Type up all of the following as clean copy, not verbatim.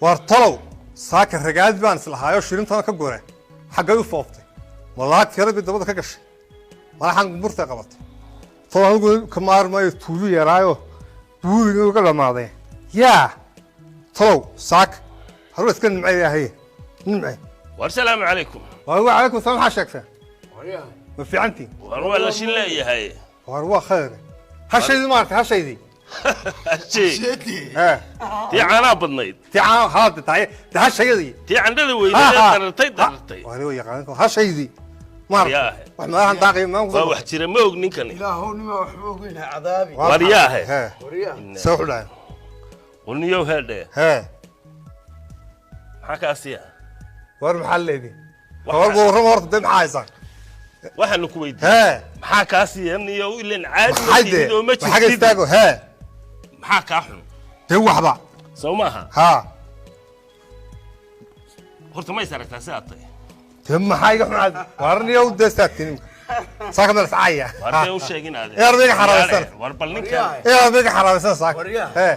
War talow saaka ragaad baan islahaayo shilintana ka gore xaggay u fooftay malaag yara bay dabada ka gashay malaxan gumburta qabatay talow anigu ka maarmayo tuulu yaraayo buuriga uga dhamaaday yaa talow saaka haru iska nimcay ahay nimcay. War salaamu calaykum. Waa calaykum salaam. Maxaa sheegtaa? Ma fiicantiin? War waa la shin leeyahay. War waa khayr. Hashaydii maaragtay hashaydii? Tii caanaa badnayd. Tii caana haada tahay tii hashaydii. Tii candhada weyneed darartay darartay. Waa yaqaan hashaydii maaragtay wax meelahan daaqay ma waa wax jira ma og ninkani. Ilaahow nima wax ma ogeyna cadaabi. War yaahe. Soo xudhaay qulniyow heedhe. Hee maxaa kaa siiya? War maxaa leedii? War warrama horta dee maxaa haysaa? Waxaanu ku weydiiyey maxaa kaa siiya niyow ilan caadi ma tihid oo ma xagga jirtid. Istaago hee. Maxaa kaa xun? Dee waxba soo maaha. Haa. Horta ma is aragtaa sidaad tahay? Dee maxaa iga xun caadi? War niyow dee saagtin imka saaka meel iscaaya. War dee u sheegin aade. Ee ardayga xaraabaysan. War bal ninkan. Ee ardayga xaraabaysan saaka. Hee.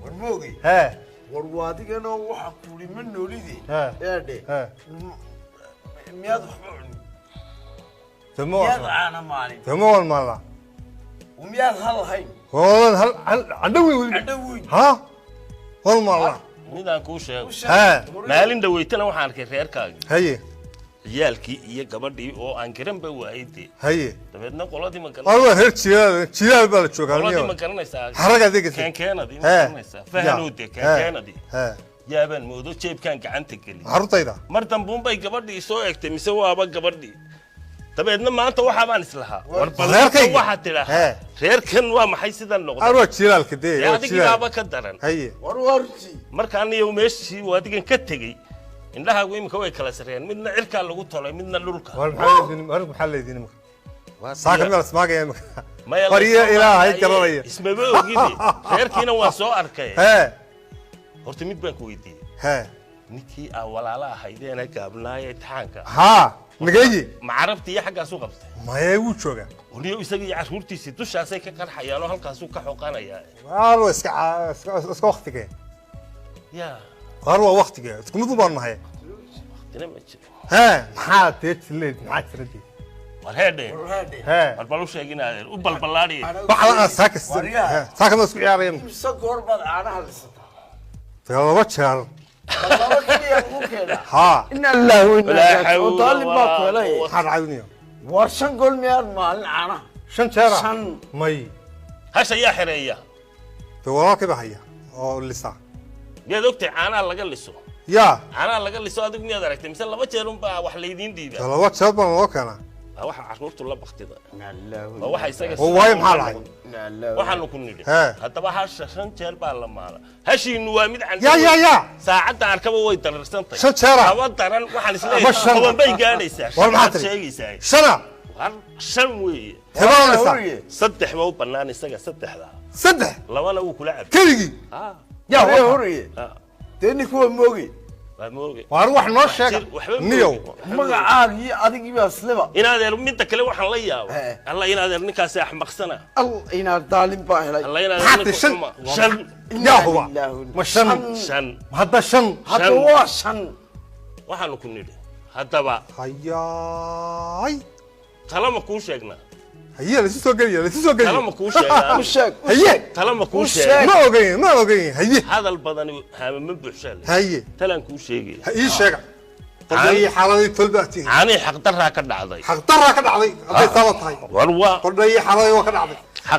War ma ogey? Hee. War waadiganoo waxa kuuli ma noolide eedhe. Miyaad waxba cunin? Miyaad caana maalin? Dee ma waan maalnaa. Miyaad hal lahayn? Hoodan hal hal candho weyn weliba. Candho weyn. Haa waan maalnaa. Midaan kuu sheego. Hee. Maalin dhaweytana waxaan arkay reerkaagii. Haye. Ciyaalkii iyo gabadhii oo aan garanba waayey dee. Haye. Dabeedna qoladii ma war waa reer jilaal jilaal baa la joogaa. Qoladii ma garanaysaa? Xaraga adeegaysa. Keenkeenadii ma garanaysaa? Fahanow dee keenkeenadii. Hee. Yaabaan moodo jeebkaan gacanta geliyey. Carruurtayda. Mar dambuunbay gabadhii soo egtay mise waaba gabadhii. Dabeedna maanta waxaa baan islahaa. War bal Reerkayga? Waxaad tidhaahaa reerkan waa maxay sidan noqday? Ar waa jilaalka dee. Dee waa adigii jilaal. Baaba ka daran. Haye. War waa runtii. Markaan iyo meeshii uu adigan ka tegey indhahaagu iminka way kala sarreeyaan, midna cirkaa lagu tolay midna dhulka. War maxaa leediin? War maxaa leediin imika saaka meel ismaagaya imika? Maya. War iyo ilaahay garanaya. Ismaba ogide reerkiina waa soo arkay. Hee. Horta mid baan ku weydiiyey. Hee. Ninkii aa walaala ahaydeena gaabnaaya imtixaanka. Haa nageeyi. Ma carabtii iyo xaggaasu qabtay? Maya wuu joogaa. Uniyo isaga iyo carruurtiisii dushaasay ka qarxayaan oo halkaasuu ka xoqanayaa. Waar waa iska iska waktigee. Yaa. Waar waa waktigee isku mid u baan nahay. Waqtina ma jiro. Hee maxaa dee jileed maxaa jira dee? War heedhe. Hee. War bal u sheegin adeer u balballaadhiye. Waxa la saaka saaka ma isku ciyaaraya? Imse goor baad caanaha lisataa? Dee laba jeer. Laba keliya lagu keenaa? Haa. Ina allahu Walaa inaa xawla daalin baa ku helay. Maxaa dhacay? War shan gool miyaad maalin caanaha? Shan jeera? Shan. May. Hasha yaa xereeya? Dee walaalkay baa haya oo lisa. Miyaad ogtahay caanaha laga liso? Yaa. Caanaha laga liso adigu miyaad aragtay mise laba jeer unbaa wax laydiin dee dhiibaa? Laba jeer baan loo keenaa. Waa waxa carruurtu la baktida waa waxa isaga. Oo waayo maxaa dhacay? Waxaanu ku nidhi Hee. Haddaba hasha shan jeer baa la maala hashiinu waa mid yaa yaa yaa. Saacadda arkaba way dararsantahay. Shan jeera? Laba daran waxaan Ama isleeyahay shan. 10 bay gaadhaysaa. War maxaa Shan baad tiri? sheegaysaa. Shana. War shan weeye. Tebaa lisa. Saddex baa u bannaan isaga saddexda. Saddex. Labana wuu kula cabay. Keligii. Ah. Yaa. Waryaa horiye. Ah. Dee ninku waa mooge. Waa mooge. Waar wax noo sheega. Waxba mooge. Niyow. Magacaagii adigii baa isliba. Inaadeer midda kale waxaan la yaaba. Hee. Alla inaadeer ninkaasi axmaqsana. Al inaad daalin baa helay. Alla inaadeer Maxaa ninku tiri shan? xuma. Shan. Yaa huba ma shan? Shan. Hadda shan. Hadda Shan. waa shan. Waxaanu ku nidhi haddaba. Hayaay. Tala ma kuu sheegnaa? Haye laisu soo geliya laisu soo Tala geliya. ma kuu sheegnaa? U sheeg u haye sheeg. Tala ma kuu U sheeg? sheeg. Ma ogeyn ma ogeyn haye. Hadal badani haama ma buuxshaa le. Haye. Talaan kuu sheegaya. Ha ii sheega qordhayi xaaladay tolbaatiin. Caanihii xaqdarraa ka dhacday. Xaqdarraa ka dhacday hadday saaba tahay. War waa qordhayi xaaladay waa ka dhacday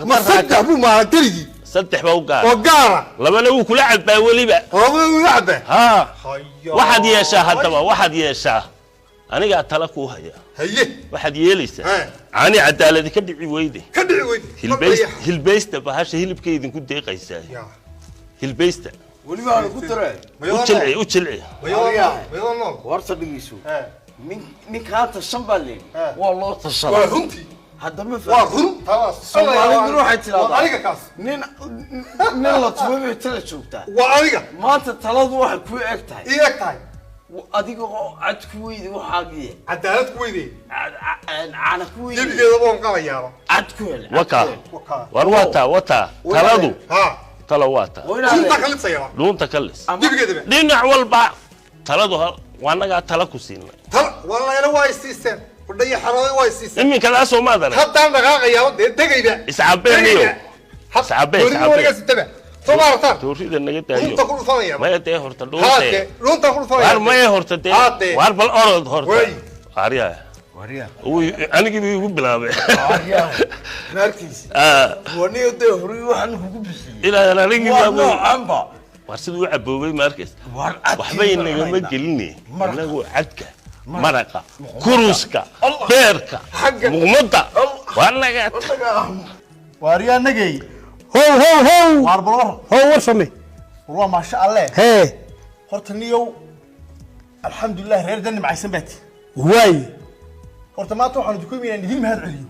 ma xaqdarraa. Saddex buu maala keligii. Saddex baa u gaara. Oo gaara. Labana wuu kula cabaa weliba. Labada wuu cabaa. Haa waxaad yeeshaa haddaba waxaad yeeshaa anigaa tala kuu haya. Haye. Waxaad yeelaysaa Hee. caanii cadaaladi ka dhici weyde. Ka dhici weyde. Hilbaysta hilbaysta bahasha hilibka idinku deeqaysaa. Yaa. Hilbaysta. Weliba aan ku daree. U jilci u jilci. Mayadoo nool. Warta dhigayso. Hee. Nin ninkaa tashan baa leeyahay. Hee. Waa loo tashadaa. Waa runtii. Hadda ma waa fahmi. run taas. Soomaaliduna waxay tidhahdaa. Waa aniga kaas. Nin nin la tumay bay tala joogtaa. Waa aniga. Maanta taladu waxay ku eg tahay. Ii eg tahay. Adiga oo cad ku weydi waxaagiye. Cadaalad ku weydey. Caana ku weydi. Gebigeeda waan qalayaaba. Cad ku hel. Wakaa. Wakaa. War wataa wataa taladu. Haa. Talo waa taa. Dhuunta ka lisaya. Dhuunta ka lis. Dibigeedaba. Dhinac walba taladu waa annagaa tala ku siinay. Tal wallahi waa isiiseen. Fadhiya xarooday waa isiiseen. Iminkadaasoo maad arag. Haddaan dhaqaaqayaa dee degayba. Iscabeen iyo iscabeen. Iscabeen. Wariga sitaba. Soo maartaan. Toorida naga daayo. Dhuunta ku dhufanaya. Maya dee horta Haate, dhuunte. Dhuunta ku dhufanaya. Waar maya horta dee. Haate. Waar bal orod horta. Way. Waaryaa. Waryaa. Anigii buu igu bilaabay. Waryaa. Naartiisa. Waniyo dee horay waxaan kugu bixiyey. Ilaa anigii waa baa noocanba. Waar siduu u caboobay ma arkaysa? Waar cadkii waxba inagama baan geline. Maraqa. Inagu cadka, maraqa, kuruska, beerka, Xagga. muqmada waa naga. Waaryaa nagay. How how how. Waar bal war. How war same. War waa maasha alle. Hee. Horta niyow, alxamdulilah, reer dan nimcaysan baati. Waay. Horta maanta waxaan idinku yimi inaan idin mahad celiyo.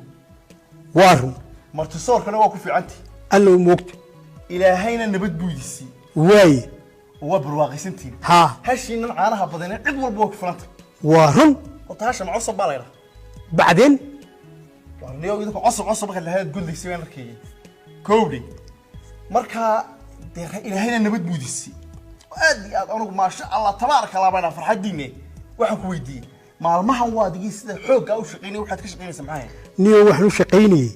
Waa run. Martisoorkana waa ku fiicanti. Allow moogta. Ilaahayna nabad buu idin siiyey. Waay. Oo waa barwaaqaysantihiin. Haa. Hashiinan caanaha badanee cid walba waa ku filanta. Waa run. Horta hasha ma cosab baa la ydhaha? Bacdeen. Waar niyow, idinku cosab cosab markaad lahayd godlaysay baan arkayay kowdhi. Markaa dee ilaahayna nabad buu idin siiyey aad iyo aad. Anugu maasha Allah tabaaraka Allah baan farxadiine. Waxaan ku weydiiyey, maalmahan waa adigii sida xooggaa u shaqaynay, waxaad ka shaqaynaysa maxay ahayd? Niyo waxaan u shaqaynayey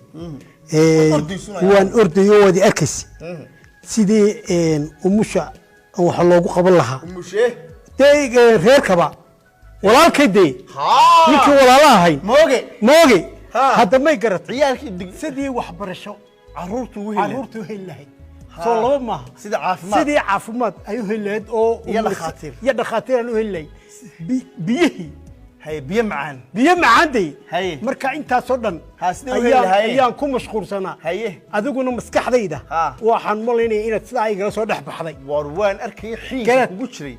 Waad ordaysunaya. Waan ordayo, waad i arkaysa sidii umusha waxa loogu qaban lahaa. Umushee? Dee reerkaba walaalkay dee. Haa. Ninkii walaala ahayn. Mooge. Mooge. Ha. Hadda may garat? Ciyaalkii sidii waxbarasho carruurtu u heli carruurtu u heli lahayd, soo laba maaha? Sida caafimaad. Sidii caafimaad ay u heli lahayd oo iyo dhakhaatiir. Iyo dhakhaatiir aan u heli lahayd. Biyihii. Haye, biyo macaan. Biyo macaan day. Haye. Marka intaasoo dhan Ha, sidee u heli ayaan lahaayeen? Ayaan ku mashquulsanaa. Haye. Adiguna maskaxdayda Ha. waxaan malaynaya inaad sidaa igala soo dhex baxday. War waan arkayay xiinka Garad. kugu jiray.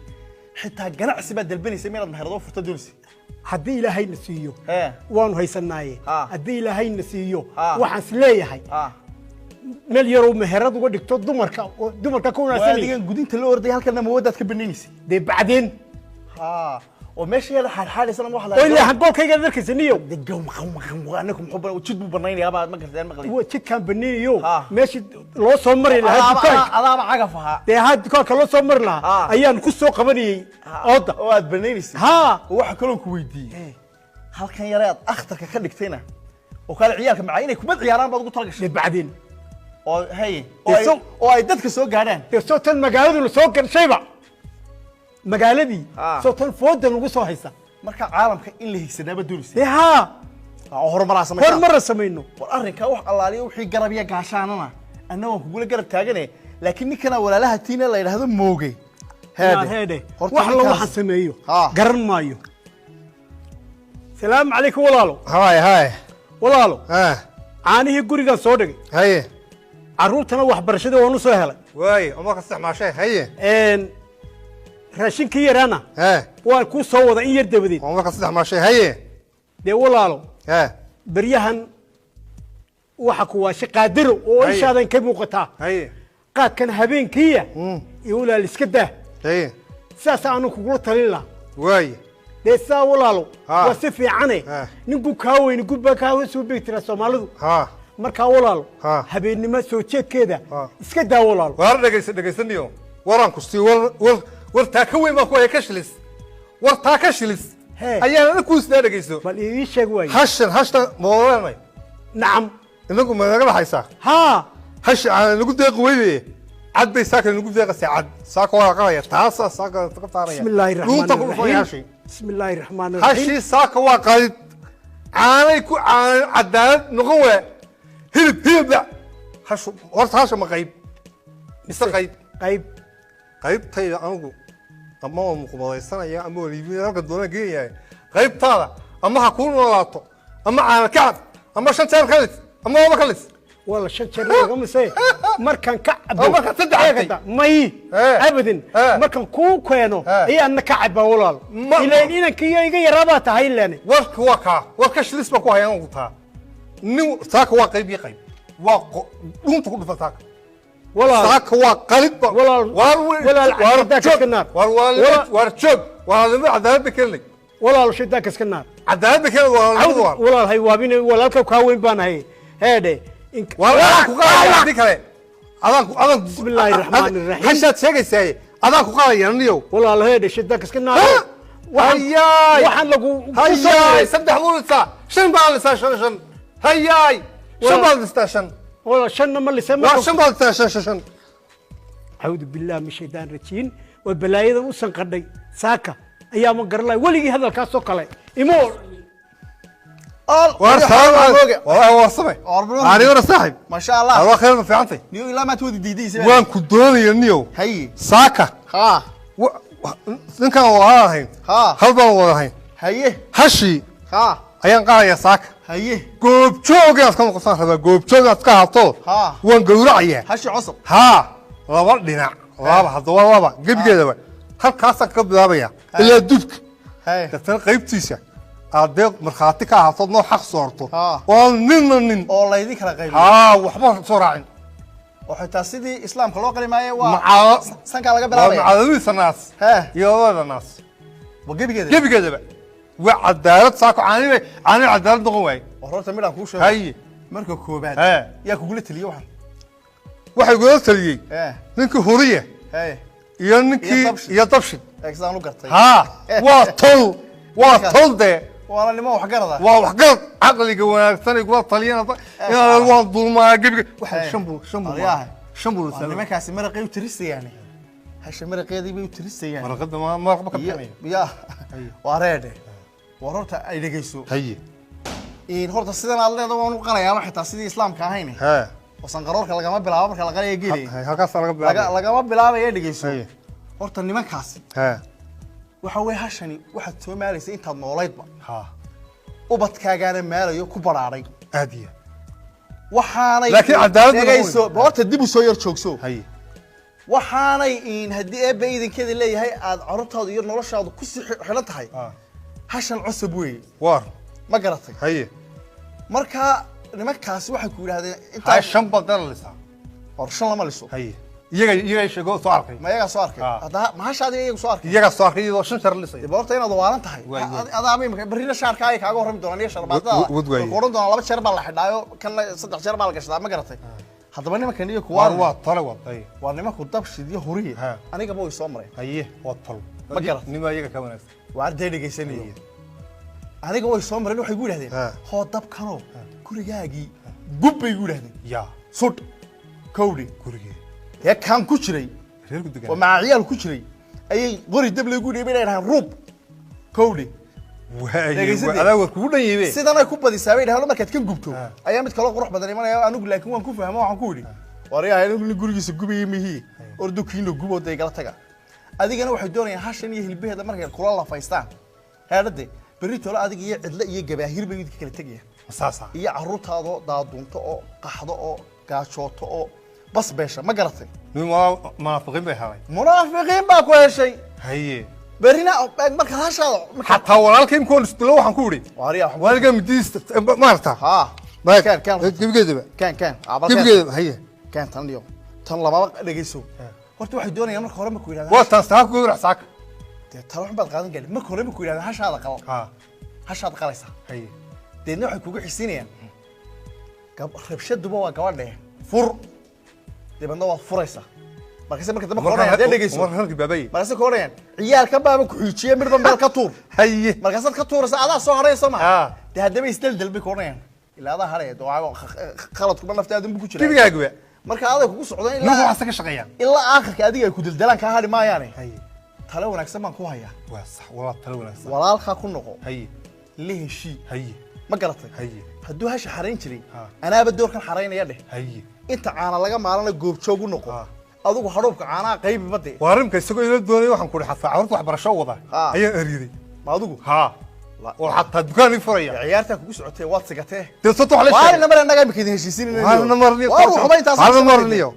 Xitaa ganacsi baad dalbanaysa, inaad meherado furta doonaysa. Haddii ilaahayna siiyo Hee. waanu haysanaaye. Ha. Haddii ilaahayna siiyo Ha. waxaan is leeyahay ha meel yaroo meherad uga dhigto dumarka oo dumarka ka waa wanaagsanaya. Adigan gudinta la orday, halkana mawadaad ka banaynaysa. Dee bacdeen. Ha, oo meesha yada xaarxaadhaysana wax la oo ilaa hangoolkaygaad arkaysa niyow. Anaku muxuu jid buu banaynayaa baad ma garteen maqlay. Wa jidkaan banaynayo. Ha. Meeshii loo soo mari lahaa dukaanka. Adaaba cagaf ahaa. Dee haa, dukaanka loo soo mari lahaa Ha. ayaan ku soo qabanayey ooda. Oo aad banaynaysa. Haa. Oo waxa kaloo ku weydiiyey, halkan yare aad akhtarka ka dhigtayna oo kale ciyaalka macaa inay kubad ciyaaraan baad ugu talagashay. Dee bacdeen. Oo haye, Dee oo ay dadka soo gaadhaan. Dee soo tan magaaladuna soo gashayba magaaladii. Ha. Soo tan fooda lagu soo haysa. Marka caalamka in la higsanaaba doonaysa. Dee haa. Oo horumaraa samaysaa. Horumara samayno. War arrinkaa wax allaaliya wixii garab iyo gaashaanana anna waan kugula garab taagane, laakiin ninkana walaalaha tiina la yidhaahdo moogay. Heedhe heedhe. Horta wax la ninkaas- waxaan sameeyo Ha. garan maayo. Salaamu calaykum walaalo. Haay haay. Walaalo, ah caanihii gurigaan soo dhigay. Haye. Carruurtana waxbarashadii waan u soo helay. Waaye uma ka isticmaashay, haye. Raashinkii yaraana hee waan kuu soo wada in yar dabadeed. Uma ka isticmaashay, haye. Dee walaalo, hee beryahan waxa kuwaashe qaadaro oo Haye. ishaadan ka muuqataa. Haye. Qaadkan habeenkiiya iyo walaal iska daa. Haye. Sidaas aanu kugula talin lahaa. Waaye. Dee sidaa walaalo Ha. waa si fiicane. Ha. Ninku kaa weyni gubbaa kaa hoos u beegtiraa soomaalidu. Ha. Markaa walaalo, Ha. habeennimo soo jeedkeeda Ha. iska daa walaalo. Waar dhegaysa, dhegaysaniyo waraan ku sii war war war taa ka weyn baan ku haya, ka shilis war taa ka shilis. Hee. Ayaan ana kuu sidaa, dhegayso. Bal ii sheeg waaye. Hashan hashtan moodanay. Nacam. Inagu ma naga dhaxaysaa? Haa. Hashi aan nagu deeqi weyne, cad bay saaka nagu deeqaysaa, cad saaka waa qalaya, taasa saaka ka saaraya. bismi illaahi Dhuunta raxmaani ku dhufaya raxiim. Hashi. Bismi illaahi raxmaani raxiim. Hashii saaka waa qadid caanay ku caanay, cadaalad noqon waa hilib hilib hashu. Horta hasha ma qayb mise qayb? Qayb. Qaybtayda anigu ama waa muqmadaysanaya ama waa iibinaya, halka doonaan geenyahay. Qaybtaada ama ha kuu noolaato ama caana kacab ama shan jeer kalis ama laba kalis. Wala shan jeer laga mise markaan ka cabo. Oo markaad saddex cabtay. May. Eh. Abadan. Eh. Markaan kuu keeno Eh. ayaana ka cabaa walaal. Ilaan inankiyo iga yaraabaa tahay ilaan. Warka waa kaa, warka shilis baa ku hayaan ugu taa nin. Saaka waa qayb iyo qayb, waa dhuunta ku dhufa saaka. Walaal. Saaka waa qalid ba. Walaal. Waar Walaal, waar cadaalad joog iska naar. waar waar joog walaalnimo, cadaalad ba keenay. Walaal, shaydaanka iska naar. Cadaalad ba keenay walaalnimadu waar. Walaal, hay waabine, walaalka kaa weyn baan ahay heedhe. Waar waa ku qaadaya haddii kale. Adaan adaan. Bismillaahi raxmaani raxiim. Hashaad sheegaysaaye adaan ku qalaya niyow. Walaalahay dhashay danka iska naago. Hayaay. Waxaan lagu hayaay, 3 buu listaa, 5 baa listaa, 5 5. Hayaay, 5 baa listaa, 5. Wala 5-na ma lisay. Waa 5 baa listaa, 5 5. Acuudu billahi min shaydaan rajiim. Waa balaayadan u sanqadhay saaka ayaa ma garanlaya weligii hadalkaasoo kale imo. Waar salaam, wallahi waa samay aniguna saaxib. Masha Allah. Waa khayr, ma fiicantay? Niyo ilaa maad wadi diidaysa. Waan ku doonaya niyow. Haye. Saaka ha ninkaan wada ahayn ha hal baan wada ahayn. Haye. Hashii ha ayaan qaadayaa saaka. Haye. Goobjoog inaad ka noqotaan rabaa, goobjoog inaad ka ahaato. Ha. Waan gowracayaa hashi cusub. Haa, laba dhinac, laba haddaba laba gebigeedaba halkaasaan ka bilaabaya ilaa dubka. Haye. Dabtana qaybtiisa aad dee markhaati ka ahaatood noo xaq soorto Ha. oo ninna nin oo laydin kala qaybiyo. Haa, waxba soo raacin. Oo xitaa sidii islaamka loo qali maayo waa macaa sankaa laga waa bilaabaya. Macadadiisa naas he iyo labada naas. Waa gebigeeda. Gebigeedaba waa cadaalad saako, caanibay caani cadaalad noqon waaye. War horta midhaan kuu sheego. Haye. Marka koobaad He. yaa kugula taliye waxan? Waxay gula taliyey he ninkii huriye he iyo ninkii iyo Dabshid. Iyo Dabshid. Eeg sidaan u gartay. Haa, waa tol, waa tol dee. Waana niman waxgarada. Waa waxgarad caqliga wanaagsan ay kula taliyeen inaan waan dulmaa gebiga waxa Hey. 5 buu 5 buu Aryaha. 5 buu Waa nimankaasi maraqay u tirisayaan, hasha maraqeedii bay u tirisayaan. Maraqada ma maraqba ka bixinaya. Ya waa reedhe. War horta ay dhegeyso. Haye. In horta sidan aad leedahay waan u qalayaaba xitaa sidii islaamka ahayn hee oo sanqaroorka lagama bilaabo marka la qalaya geelay. Halkaas laga bilaabay. Lagama bilaabaya, dhegeyso. Haye. Horta nimankaasi hee waxa weeye hashani waxaad soo maalaysa intaad noolaydba ha ubadkaagaana maalayo ku baraaray. Aad iyo waxaanay Laakiin cadaalad lama dhegeyso weyno. Horta dib u soo yar joogso. Haye. Waxaanay in haddii eebba idinkeeda leeyahay aad carruurtaadu iyo noloshaadu ku sii xidhan tahay hashan cusub weeye. Waar. Ma garatay? Haye. Marka nimankaasi waxay ku yidhahdeen hay intaa 5 badan lisaa. Hor 5 lama liso. Haye, iyaga iyaga sheego soo arkay. Ma iyagaa soo arkay? Ah. Hadda ma hashaadi iyagu soo arkay? Iyaga soo arkay iyadoo 5 shar lisay. Dee horta inaad waalan tahay. Waay, waay. Adaa imika barrina shaarka ay kaaga horrami doonaan iyo sharbaadada. Wad waaye. Way ku odhan doonaan 2 jeer baa la xidhaayo kanna 3 jeer baa la gashdaa, ma garatay? Haddaba nimankan iyo kuwa waar waa tole waa haye. Waa nimanku Dabshid iyo Huriye. Ha. Anigaba way soo mareen. Haye, waa tol. Ma garatay? Nima iyaga ka wanaagsan. Waa arday dhegaysanayo. Aniga way soo mareen, waxay gu yidhahdeen Ha. hoo dabkanoo gurigaagii gub bay gu yidhahdeen. Ya. Sudh kowdhi. Gurigee? Dee kaan ku jiray. Reerku degan. Oo maca ciyaal ku jiray ayay qori dab lagu dhiibay inay dhahaan ruub kowdhi. Waaye. Dhegaysadee. Adaa war kugu dhan yibe. Sidanay ku badisaa bay dhahaan, markaad ka gubto Ha. ayaa mid kaloo qurux badan imanaya. Anigu laakiin waan ku fahmo, waxaan ku yidhi waryahay anigu nin gurigiisa gubayay mihii, ordukiina gubo dee igala taga. Adigana waxay doonayaan hashan iyo hilbaheeda markay kula lafaystaan heedhade berri tolo adiga iyo cidle iyo gabaahir bay idinka kala tegayaan. Saasa. Iyo carruurtaadoo daadunto oo qaxdo oo gaajooto oo bas beesha, ma garatay? Nin waa munaafiqiin bay helay. Munaafiqiin baa ku heshay. Haye. Berrina markaad hashaada xataa walaalkay imkoon isdilo waxaan ku idhi waryaa waxaan waaliga midiis maarata. Ha, kaan kaan. Gebigeedaba. Kaan kaan abal kaan. Gebigeedaba haye. Kaan tan iyo tan lababa dhegeyso. Horta waxay doonayaan marka hore markuu yidhahdaan Waa tan saaka gowrac saaka. Dee talo xun baad qaadan gaadhi. Marka hore markuu yidhahdaan hashaada qal ha hashaad qalaysaa. Haye. Deedna waxay kugu xisinayaan rabshaduba waa gabadhe fur, dabeedna waad furaysaa. Markaase marka dambe koodhayaan dee dhegeyso. Marka baabay. Markaase koodhayaan ciyaalkan baaba ku xiijiye midba meel ka tuur. Haye. Markaasaad ka tuuraysa adaa soo hadhaya soo maha? Ah. Dee haddaba isdeldel bay koodhayaan ilaa adaa hadhaya dee khaladkuba naftaadun bu ku jira. Gebigaaguba. Marka aday kugu socdaan ninku ilaa waxaase ka shaqeeyaan. Ilaa aakhirka adiga ay ku deldelaan kaa hadhi maayaane. Haye. Talo wanaagsan baan ku hayaa. Waa sax, waa talo wanaagsan. Walaalkaa ku noqo. Haye. La heshii. Haye. Ma garatay? Haye. Hadduu hasha xarayn jiray Ha. anaaba doorkan xaraynaya dheh. Haye. Inta caana laga maalana goobjoog u noqo. Ha. Adigu hadhuubka caanaha qaybi bade. Waa arrinka isagoo ila doonay waxaan ku idhi xataa carruurta waxbarasho wada Ah. ayaan eriiday. Ma adigu? Haa, oo xataa dukaan ii furaya. Ciyaartaa kugu socotee waad sigatee. Dee sababta wax la sheegay. Maalina mar annaga imika idin heshiisinayna. Maalina mar niyo. Waa ruuxba intaas. Maalina mar niyo.